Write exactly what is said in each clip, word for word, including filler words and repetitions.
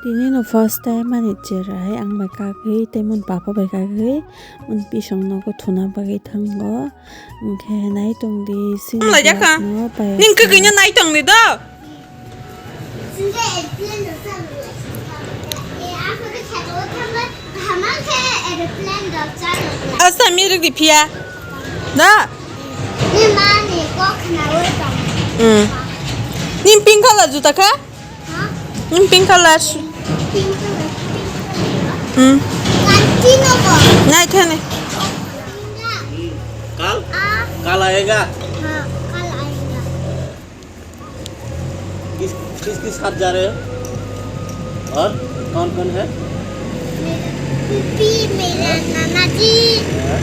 Tini no first time ani cherai ang bai kagwi tei mon papa bai kagwi mon pisong nogo thuna bagwi thango. Hwnkhe nai tong di sini. Tamo lai jakha? Vlog no pai. Ning kwgwi no nai tong di do. Asa mirik di phiya. Da. Ni mani kok na wai tong. Hmm. Ning pink color juta kha? Ning pink color. Hmm. Nai thani. Kal? Kal aega? किस किस साथ जा रहे हो? और कौन कौन है? मेरा फूफी, मेरा नाना जी। हाँ।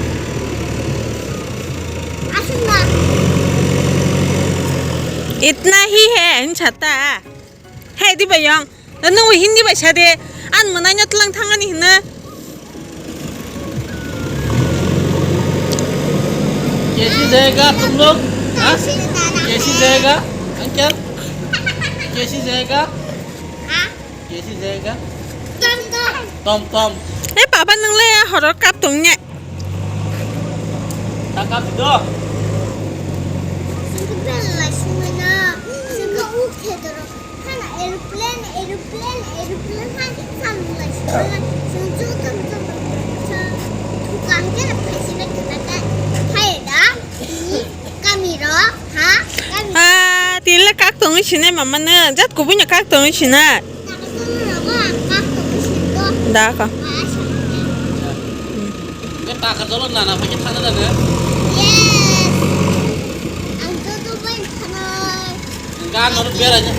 इतना ही है, इन छता। Hai di bayong. Da nung Hindi bai sa de. An mwnai no tlang thang ani hino. कैसी जाएगा तुम लोग? हाँ? कैसी जाएगा? अंकल? कैसी जाएगा? कैसी जाएगा? Tom tom. Tom tom. Eh, papa nung le horo kap tong ne. Ta kap do. Sungguh bela sungguh na. Sungguh ukhe dorong. Hana aeroplane, aeroplane, aeroplane han samlai samlai sung ju tam tam sa tukang ke phai sina kita ka hai da ni kami ro ha kami. Ah, tila kak tong sina mama na jat kubui na kak tong sina. Taka sung ro ko kak tong sina ko. Da ka. Ah, sa. Taka jolo nana pakai thana da ne. Yes. Ang joto bai thana. Gan oro bera ja.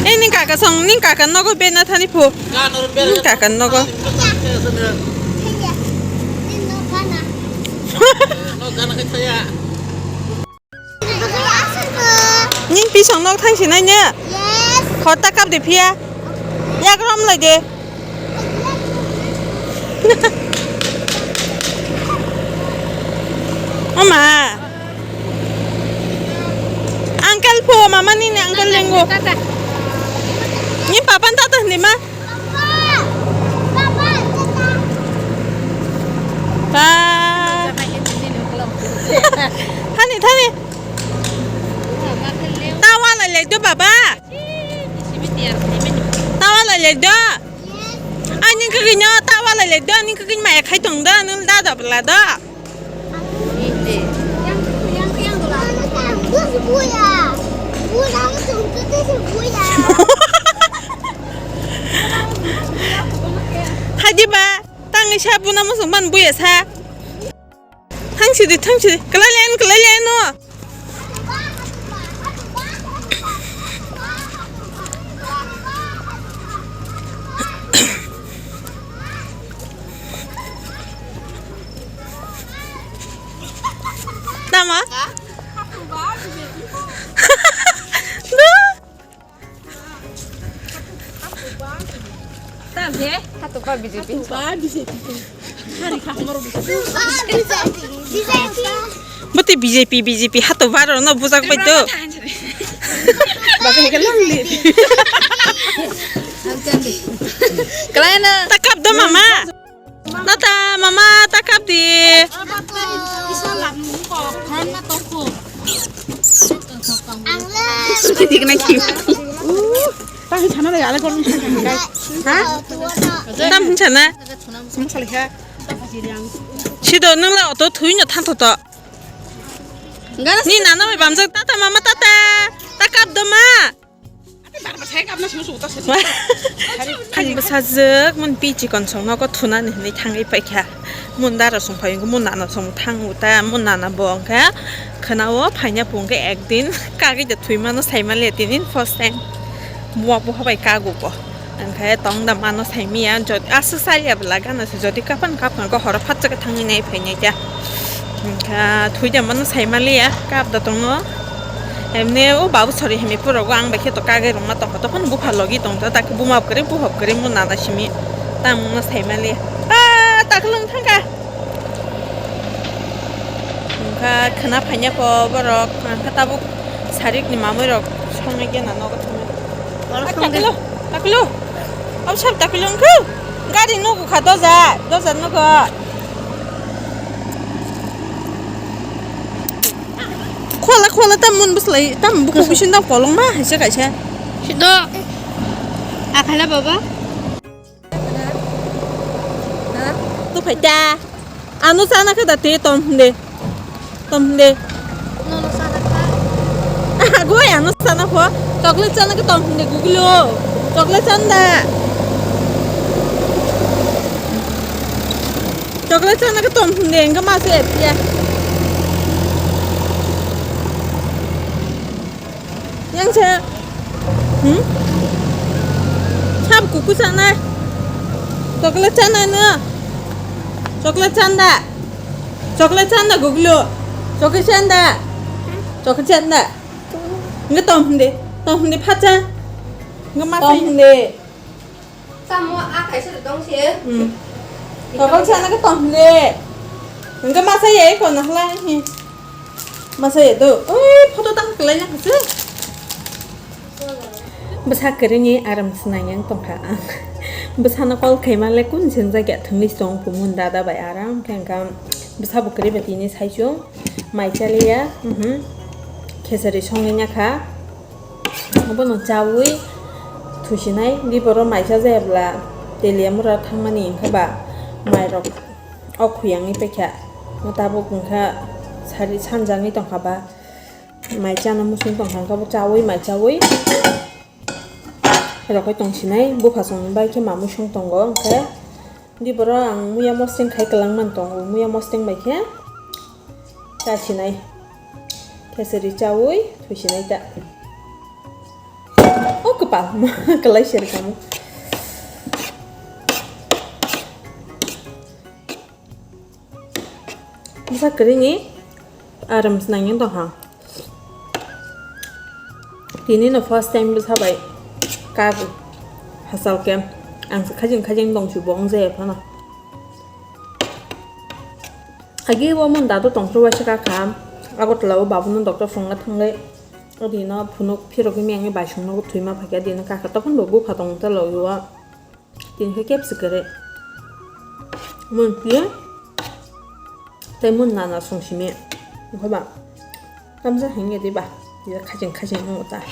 Eh, ning kaka song, ning kaka nogo bena thani phu. Gan oro bera. Ning kaka nogo. No gana kaya. Ning pisong nok thang sinai ne? Yes. Khorta kap de phiya. Yak rom lai de. Ama. Uncle pho, mama ni ni uncle lengo. Tata. Ni papa tata ni ma. Papa, papa, tata. Pa. Thani, thani. Tawa lai lai do baba. Tawa lai lai do. Ani kwkwi no tawa lai lai do, ani kwkwi maya khai tong do, nung da da bla do. Hadi ba, tang sa buna musung ban buya sa. Thang sidi, thang sidi. Kalai len, kalai len no. Tama? Tam he? Hato ba B J P. Ba B J P. Hari kha hamaro B J P. Bote B J P, B J P hato ba rok no bujak bai do. Ba ke lang li. Kalai na. Takap do mama. Tata, mama, ta kap di. Tang sana ya, ale kon. Ha? Tam sana. Sido nung la auto thui no than to to. Ni nana bai bamjak tata, mama, tata. Ta kap do ma. Ang bwsajwk mun pi chikon song nogo thunani hinwi thangwi paikha. Mun dara song phai wngkha, mun nana song thango ta, mun nana bo wngkha khwnao phaina pungkha ekdin kagwi da thwi mano sai manliya tini first time. Buwa buha bai kago bo. Wngkhe tong da mano sai miya, jodi aswk chaliya bwla gana se jodi kapan kapan go horo phatsa khe thangwi nai phainai kha. Wngkha thwi da mano sai manliya, kap da tongo. Emne o babu sori himi puro go ang bai khe to kagwi rwngma tongkha, tokhono bupha logi tongkha, tak buma kwrwi buhok kwrwi mun nana simi. Tamo wngno sai manliya. Ah, taklwng thangkha. Wngkha khwna phaina kho borok, wngkha tabuk sarik ni mamwi rok songnai gena nogo thangwi. Oro song de. Taklo, taklo. Sab tapilung khe gari nugu kha doja, doja nugo. Khola khola tam mun bwslai tam buku bisinda kolong ma haise kaisa. Sido. Akhala baba. Tu phaita. Ano chana khe da te tom hinde. Tom hinde. Nono sana kha. Agoi ano chana pho. Chocolate chana khe tom hinde guglo. Chocolate chanda. Chocolate chana khe tom hinde engka ma se ya. Yang se. Hmm? Sab kuku chana. Chocolate chana no. Chocolate chanda. Chocolate chanda guglo. Chocolate chanda. Chocolate chanda. Nge tom hinde. Tom hinde phacha. Nge ma tom hinde. Tamo a kaisa tong se. Hmm. Chocolate chana ke tom hinde. Nge ma sa ye ko na hla hi. Ma sa ye do. Oi photo tang kelai na kase. Bwsa kwrwngwi aram swnang yang tongkha ang. Bwsano call khaima le kun swngjak ya thwngwi chong kumun dada bai aram khe wngkha bwsa bo kwrwi ba tini saichung mai chaliya mhm khesari songwi nyakha obono chawi thusinai di boro mai chajaya bwla teliya mura thangmani wngkha ba mairok o khuyangwi paikha tabuk wngkha sari sanjangwi tongkha ba. Mai chana muchung tong kha, kabo chawi mai chawi. Rokoi tong sinai, bupha song bai khe mamui song tongo, hwnkhe di boro ang muya mosteng khai kwlang man tongo, muya mosteng bai khe cha sinai. Khesari chawi thwi sinai ta. O kwpal, kwlai se rwkamo. Bwsa kwrwini aram swnang yang tongkha. Tini no first time bwsa bai kar hachal khe ang se khajing khajing tong si bo wng jaya phano. Agi o mon dadu tong khe waisa kakha Agartala o babu no doctor phunukna thangwi o dino phunuk phirogwi miyang ni bai song no thwima phaikha dino kakha tokon bo bupha tong ta lo o. Tini khe kebsi kwrwi. Mun piya. Tei mun nana song simi. Wngkha ba. Tamsa hingye di ba. Tila khajing khajing wngo ta.